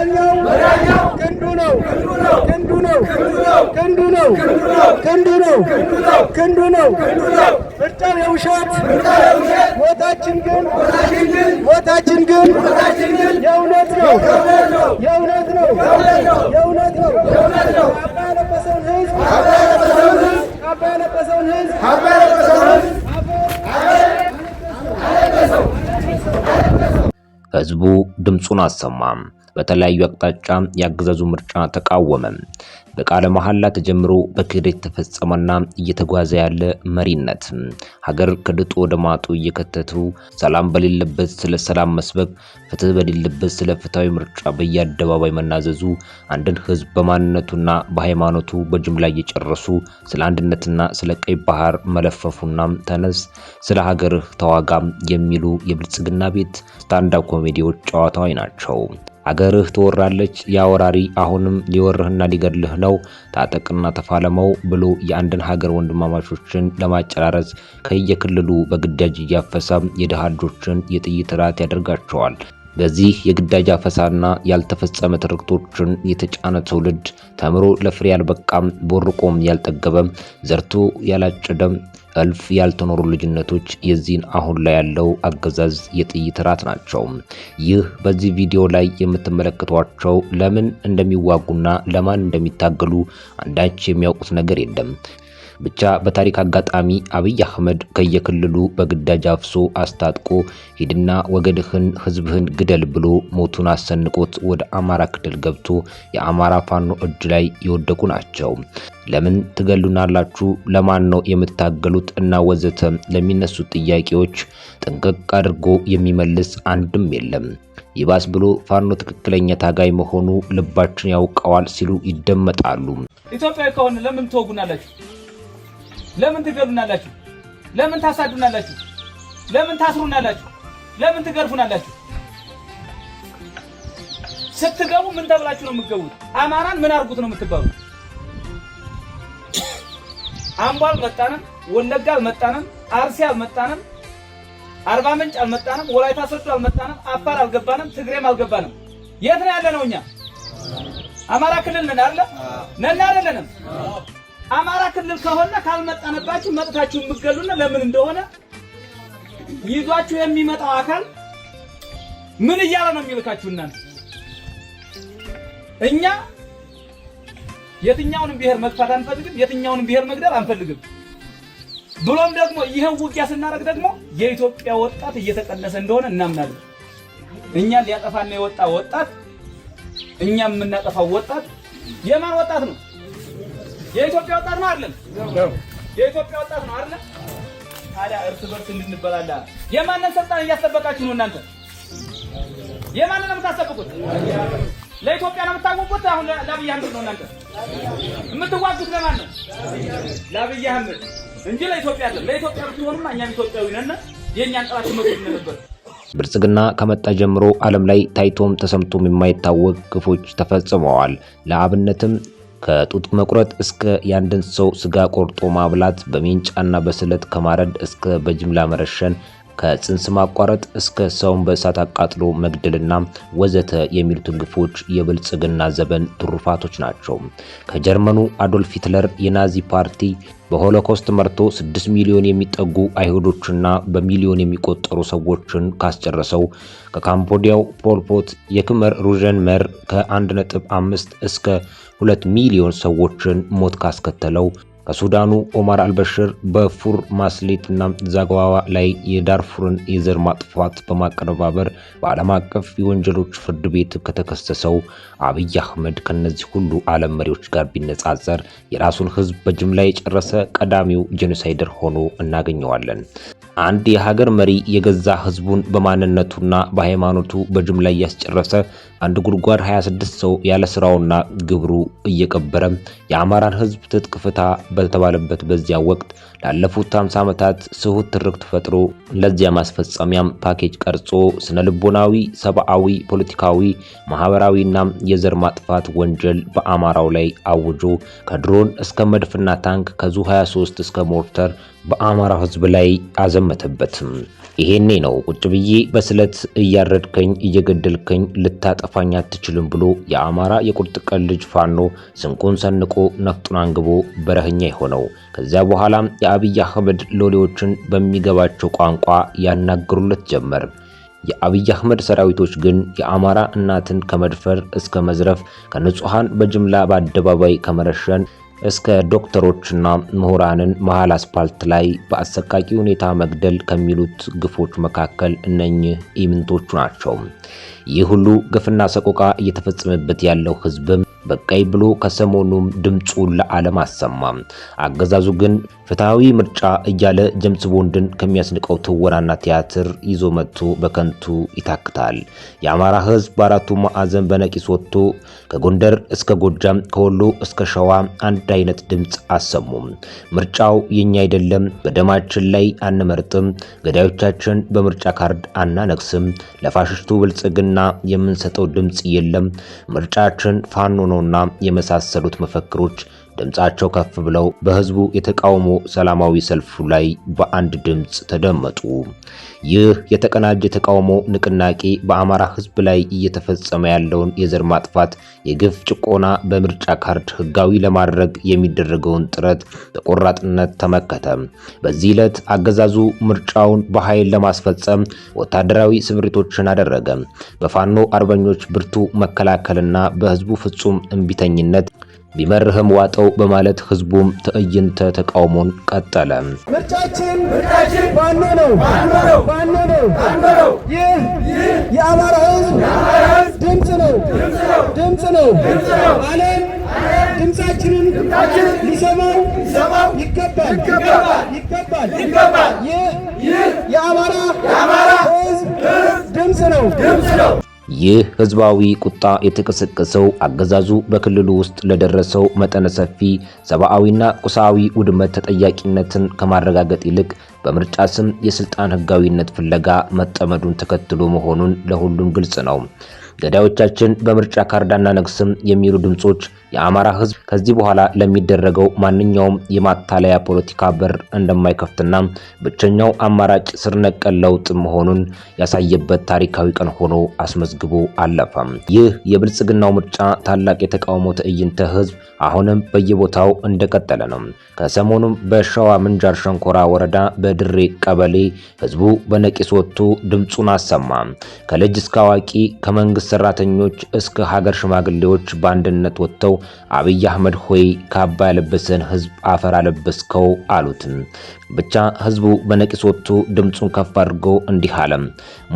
መዳኛው ክንዱ ነው፣ ክንዱ ነው፣ ክንዱ ነው፣ ክንዱ ነው፣ ክንዱ ነው። ምርጫው የውሸት፣ ሞታችን ግን፣ ሞታችን ግን የእውነት ነው፣ የእውነት ነው፣ የእውነት ነው። ካባ የለበሰውን ህዝብ፣ ካባ የለበሰውን ህዝብ አፈር ህዝቡ ድምፁን አሰማ። በተለያዩ አቅጣጫ ያገዛዙ ምርጫ ተቃወመ። በቃለ መሐላ ተጀምሮ በክህደት የተፈጸመና እየተጓዘ ያለ መሪነት፣ ሀገር ከድጡ ወደ ማጡ እየከተቱ፣ ሰላም በሌለበት ስለ ሰላም መስበክ፣ ፍትህ በሌለበት ስለ ፍትሃዊ ምርጫ በየአደባባይ መናዘዙ፣ አንድን ህዝብ በማንነቱና በሃይማኖቱ በጅምላ እየጨረሱ ስለ አንድነትና ስለ ቀይ ባህር መለፈፉና ተነስ ስለ ሀገርህ ተዋጋ የሚሉ የብልጽግና ቤት stand-up ኮሜዲዎች ጨዋታዊ ናቸው። አገርህ ትወራለች፣ ያ ወራሪ አሁንም ሊወርህና ሊገድልህ ነው፣ ታጠቅና ተፋለመው ብሎ የአንድን ሀገር ወንድማማቾችን ለማጨራረስ ከየክልሉ በግዳጅ እያፈሰ የድሃ ልጆችን የጥይት ራት ያደርጋቸዋል። በዚህ የግዳጅ አፈሳና ያልተፈጸመ ትርክቶችን የተጫነ ትውልድ ተምሮ ለፍሬ ያልበቃም፣ ቦርቆም ያልጠገበም፣ ዘርቶ ያላጨደም፣ እልፍ ያልተኖሩ ልጅነቶች የዚህን አሁን ላይ ያለው አገዛዝ የጥይት ራት ናቸው። ይህ በዚህ ቪዲዮ ላይ የምትመለከቷቸው ለምን እንደሚዋጉና ለማን እንደሚታገሉ አንዳች የሚያውቁት ነገር የለም። ብቻ በታሪክ አጋጣሚ አብይ አህመድ ከየክልሉ በግዳጅ አፍሶ አስታጥቆ ሂድና ወገድህን ህዝብህን ግደል ብሎ ሞቱን አሰንቆት ወደ አማራ ክልል ገብቶ የአማራ ፋኖ እጅ ላይ የወደቁ ናቸው። ለምን ትገሉናላችሁ? ለማን ነው የምትታገሉት? እና ወዘተ ለሚነሱት ጥያቄዎች ጥንቅቅ አድርጎ የሚመልስ አንድም የለም። ይባስ ብሎ ፋኖ ትክክለኛ ታጋይ መሆኑ ልባችን ያውቀዋል ሲሉ ይደመጣሉ። ኢትዮጵያዊ ከሆነ ለምን ትወጉናላችሁ? ለምን ትገሉናላችሁ? ለምን ታሳዱናላችሁ? ለምን ታስሩናላችሁ? ለምን ትገርፉናላችሁ? ስትገቡ ምን ተብላችሁ ነው የምትገቡት? አማራን ምን አርጉት ነው የምትባሉት? አምቦ አልመጣንም፣ ወለጋ አልመጣንም፣ አርሲ አልመጣንም፣ አርባ ምንጭ አልመጣንም፣ ወላይታ ሶዶ አልመጣንም፣ አፋር አልገባንም፣ ትግሬም አልገባንም። የት ነው ያለነው? እኛ አማራ ክልል ነን አይደለ? ነን አይደለንም? አማራ ክልል ከሆነ ካልመጣንባችሁ መጥታችሁ የምትገሉና ለምን እንደሆነ ይዟችሁ የሚመጣው አካል ምን እያለ ነው የሚልካችሁ? እናንተ እኛ የትኛውንም ብሔር መግፋት አንፈልግም፣ የትኛውንም ብሔር መግደል አንፈልግም። ብሎም ደግሞ ይህን ውጊያ ስናደርግ ደግሞ የኢትዮጵያ ወጣት እየተቀነሰ እንደሆነ እናምናለን። እኛን ሊያጠፋና የወጣ ወጣት፣ እኛ የምናጠፋው ወጣት የማን ወጣት ነው? የኢትዮጵያ ወጣት ነው አይደለም? የኢትዮጵያ ወጣት ነው አይደለም? ታዲያ እርስ በርስ እንድንበላላ የማንን ስልጣን እያስጠበቃችሁ ነው እናንተ? የማንን ነው የምታስጠብቁት? ለኢትዮጵያ ነው የምታወቁት? አሁን ለአብይ አህመድ ነው እናንተ የምትዋጉት። ለማን ነው? ለአብይ አህመድ እንጂ ለኢትዮጵያ አይደለም። ለኢትዮጵያ ብትሆንማ እኛም ኢትዮጵያዊ ነን፣ የእኛን ጠላት መቶ ነበር። ብልጽግና ከመጣ ጀምሮ ዓለም ላይ ታይቶም ተሰምቶም የማይታወቅ ግፎች ተፈጽመዋል። ለአብነትም ከጡት መቁረጥ እስከ የአንድን ሰው ስጋ ቆርጦ ማብላት፣ በሜንጫና በስለት ከማረድ እስከ በጅምላ መረሸን፣ ከጽንስ ማቋረጥ እስከ ሰውን በእሳት አቃጥሎ መግደልና ወዘተ የሚሉትን ግፎች የብልጽግና ዘመን ትሩፋቶች ናቸው። ከጀርመኑ አዶልፍ ሂትለር የናዚ ፓርቲ በሆሎኮስት መርቶ 6 ሚሊዮን የሚጠጉ አይሁዶችና በሚሊዮን የሚቆጠሩ ሰዎችን ካስጨረሰው ከካምቦዲያው ፖልፖት የክመር ሩዥን መር ከ1.5 እስከ 2 ሚሊዮን ሰዎችን ሞት ካስከተለው ከሱዳኑ ኦማር አልበሽር በፉር ማስሌትና ዛግዋዋ ላይ የዳርፉርን የዘር ማጥፋት በማቀነባበር በዓለም አቀፍ የወንጀሎች ፍርድ ቤት ከተከሰሰው አብይ አህመድ ከነዚህ ሁሉ ዓለም መሪዎች ጋር ቢነጻጸር የራሱን ሕዝብ በጅምላ የጨረሰ ቀዳሚው genocider ሆኖ እናገኘዋለን። አንድ የሀገር መሪ የገዛ ህዝቡን በማንነቱና በሃይማኖቱ በጅምላ እያስጨረሰ፣ አንድ ጉድጓድ 26 ሰው ያለ ስራውና ግብሩ እየቀበረ፣ የአማራን ህዝብ ትጥቅ ፍታ በተባለበት በዚያ ወቅት ላለፉት 50 ዓመታት ስሁት ትርክት ፈጥሮ ለዚያ ማስፈጸሚያም ፓኬጅ ቀርጾ ስነ ልቦናዊ፣ ሰብአዊ፣ ፖለቲካዊ፣ ማህበራዊና የዘር ማጥፋት ወንጀል በአማራው ላይ አውጆ ከድሮን እስከ መድፍና ታንክ፣ ከዙ 23 እስከ ሞርተር በአማራው ህዝብ ላይ አዘመተበትም። ይሄኔ ነው ቁጭ ብዬ በስለት እያረድከኝ እየገደልከኝ ልታጠፋኝ ልታጠፋኝ አትችልም ብሎ የአማራ የቁርጥ ቀን ልጅ ፋኖ ስንቁን ሰንቆ ነፍጡን አንግቦ በረህኛ የሆነው። ከዚያ በኋላ የአብይ አህመድ ሎሌዎችን በሚገባቸው ቋንቋ ያናግሩለት ጀመር። የአብይ አህመድ ሰራዊቶች ግን የአማራ እናትን ከመድፈር እስከ መዝረፍ፣ ከንጹሃን በጅምላ በአደባባይ ከመረሸን እስከ ዶክተሮችና ምሁራንን መሃል አስፓልት ላይ በአሰቃቂ ሁኔታ መግደል ከሚሉት ግፎች መካከል እነኚህ ኢምንቶቹ ናቸው። ይህ ሁሉ ግፍና ሰቆቃ እየተፈጸመበት ያለው ህዝብም በቃይ ብሎ ከሰሞኑም ድምፁን ለዓለም አሰማ። አገዛዙ ግን ፍትሐዊ ምርጫ እያለ ጀምስ ቦንድን ከሚያስንቀው ትወናና ቲያትር ይዞ መጥቶ በከንቱ ይታክታል። የአማራ ህዝብ በአራቱ ማዕዘን በነቂስ ወጥቶ ከጎንደር እስከ ጎጃም፣ ከወሎ እስከ ሸዋ አንድ አይነት ድምፅ አሰሙም። ምርጫው የኛ አይደለም፣ በደማችን ላይ አንመርጥም፣ ገዳዮቻችን በምርጫ ካርድ አናነግስም፣ ለፋሽስቱ ብልጽግና የምንሰጠው ድምፅ የለም፣ ምርጫችን ፋኖ ነውና የመሳሰሉት መፈክሮች ድምፃቸው ከፍ ብለው በህዝቡ የተቃውሞ ሰላማዊ ሰልፉ ላይ በአንድ ድምፅ ተደመጡ። ይህ የተቀናጀ የተቃውሞ ንቅናቄ በአማራ ህዝብ ላይ እየተፈጸመ ያለውን የዘር ማጥፋት፣ የግፍ ጭቆና በምርጫ ካርድ ህጋዊ ለማድረግ የሚደረገውን ጥረት በቆራጥነት ተመከተ። በዚህ ዕለት አገዛዙ ምርጫውን በኃይል ለማስፈጸም ወታደራዊ ስምሪቶችን አደረገ። በፋኖ አርበኞች ብርቱ መከላከልና በህዝቡ ፍጹም እምቢተኝነት ቢመርህም ዋጠው በማለት ህዝቡም ትዕይንተ ተቃውሞን ቀጠለ። ምርጫችን ፋኖ ነው፣ ፋኖ ነው። ይህ የአማራ ህዝብ ድምፅ ነው፣ ድምፅ ነው። ዓለም ድምፃችንን ሊሰማው ይገባል፣ ይገባል። ይህ የአማራ ህዝብ ድምፅ ነው። ይህ ህዝባዊ ቁጣ የተቀሰቀሰው አገዛዙ በክልሉ ውስጥ ለደረሰው መጠነ ሰፊ ሰብአዊና ቁሳዊ ውድመት ተጠያቂነትን ከማረጋገጥ ይልቅ በምርጫ ስም የስልጣን ህጋዊነት ፍለጋ መጠመዱን ተከትሎ መሆኑን ለሁሉም ግልጽ ነው። ገዳዮቻችን በምርጫ ካርድ አናነግስም የሚሉ ድምጾች የአማራ ህዝብ ከዚህ በኋላ ለሚደረገው ማንኛውም የማታለያ ፖለቲካ በር እንደማይከፍትና ብቸኛው አማራጭ ስር ነቀል ለውጥ መሆኑን ያሳየበት ታሪካዊ ቀን ሆኖ አስመዝግቦ አለፈ። ይህ የብልጽግናው ምርጫ ታላቅ የተቃውሞ ትዕይንተ ህዝብ አሁንም በየቦታው እንደቀጠለ ነው። ከሰሞኑም በሸዋ ምንጃር ሸንኮራ ወረዳ በድሬ ቀበሌ ህዝቡ በነቂስ ወጥቶ ድምጹን አሰማ። ከልጅ እስከ አዋቂ፣ ከመንግስት ሰራተኞች እስከ ሀገር ሽማግሌዎች በአንድነት ወጥተው አብይ አህመድ ሆይ ካባ ያለበሰን ህዝብ አፈር አለበስከው አሉት። ብቻ ህዝቡ በነቂስ ወጥቶ ድምጹን ከፍ አድርጎ እንዲህ አለ።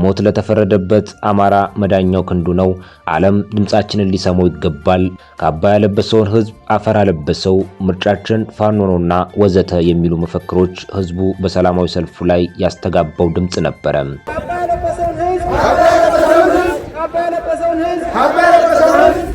ሞት ለተፈረደበት አማራ መዳኛው ክንዱ ነው። ዓለም ድምጻችንን ሊሰማው ይገባል። ካባ ያለበሰውን ህዝብ አፈር አለበሰው፣ ምርጫችን ፋኖ ነውና ወዘተ የሚሉ መፈክሮች ህዝቡ በሰላማዊ ሰልፉ ላይ ያስተጋባው ድምጽ ነበረ። ካባ ያለበሰውን ህዝብ ካባ ያለበሰውን ህዝብ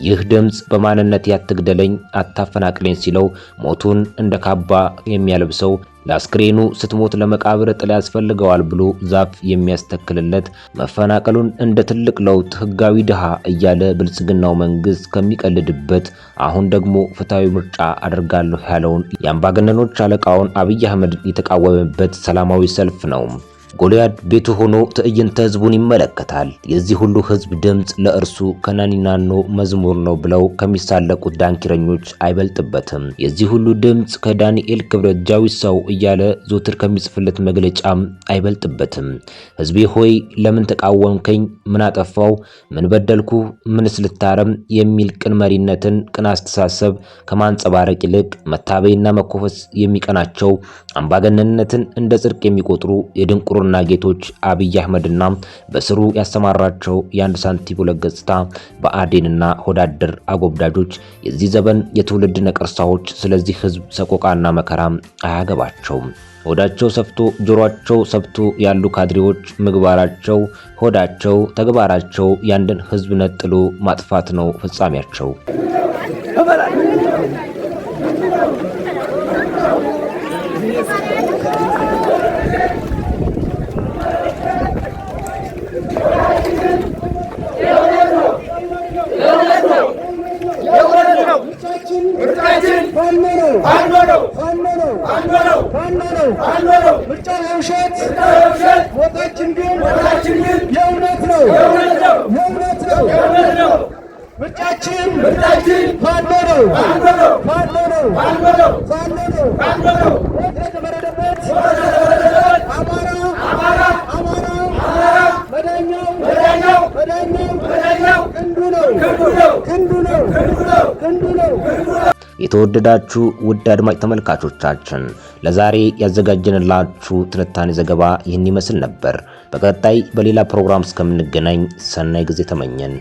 ይህ ድምጽ በማንነት ያትግደለኝ አታፈናቅለኝ ሲለው ሞቱን እንደ ካባ የሚያለብሰው ለአስክሬኑ ስትሞት ለመቃብር ጥላ ያስፈልገዋል ብሎ ዛፍ የሚያስተክልለት መፈናቀሉን እንደ ትልቅ ለውጥ ህጋዊ ድሃ እያለ ብልጽግናው መንግስት ከሚቀልድበት አሁን ደግሞ ፍትሐዊ ምርጫ አደርጋለሁ ያለውን የአምባገነኖች አለቃውን አብይ አህመድ የተቃወመበት ሰላማዊ ሰልፍ ነው። ጎልያድ ቤቱ ሆኖ ትዕይንተ ህዝቡን ይመለከታል። የዚህ ሁሉ ህዝብ ድምፅ ለእርሱ ከናኒናኖ መዝሙር ነው ብለው ከሚሳለቁት ዳንኪረኞች አይበልጥበትም። የዚህ ሁሉ ድምፅ ከዳንኤል ክብረት ጃዊሳው እያለ ዞትር ከሚጽፍለት መግለጫም አይበልጥበትም። ህዝቤ ሆይ ለምን ተቃወምከኝ? ምን አጠፋው? ምን በደልኩ? ምንስ ልታረም? የሚል ቅን መሪነትን፣ ቅን አስተሳሰብ ከማንጸባረቅ ይልቅ መታበይና መኮፈስ የሚቀናቸው አምባገነንነትን እንደ ጽድቅ የሚቆጥሩ የድንቁርና ጌቶች አብይ አህመድና በስሩ ያሰማራቸው የአንድ ሳንቲም ሁለት ገጽታ ብአዴንና ሆዳደር አጎብዳጆች የዚህ ዘመን የትውልድ ነቀርሳዎች ስለዚህ ህዝብ ሰቆቃና መከራም አያገባቸውም። ሆዳቸው ሰፍቶ ጆሮአቸው ሰብቶ ያሉ ካድሬዎች ምግባራቸው፣ ሆዳቸው፣ ተግባራቸው ያንድን ህዝብ ነጥሎ ማጥፋት ነው ፍጻሜያቸው። ነው። ምርጫችን ምርጫችን ፋኖ ነው። ፋኖ ነው። ፋኖ ነው። ፋኖ ነው። ፋኖ ነው። ፋኖ ነው። ምርጫው የውሸት፣ የውሸት፣ ሞታችን ግን ሞታችን ግን የእውነት ነው። የእውነት ነው። የእውነት ነው። የእውነት ነው። ምርጫችን ምርጫችን ፋኖ ነው። ፋኖ ነው። ፋኖ ነው። ፋኖ ነው። ፋኖ ነው። ፋኖ ነው። ሞት ለተፈረደበት ተፈረደበት አማራ፣ አማራ፣ አማራ፣ አማራ መዳኛው፣ መዳኛው፣ መዳኛው መዳኛው ክንዱ ነው። ክንዱ ነው። ክንዱ ነው። ክንዱ ነው። ክንዱ ነው። የተወደዳችሁ ውድ አድማጭ ተመልካቾቻችን፣ ለዛሬ ያዘጋጀንላችሁ ትንታኔ ዘገባ ይህን ይመስል ነበር። በቀጣይ በሌላ ፕሮግራም እስከምንገናኝ ሰናይ ጊዜ ተመኘን።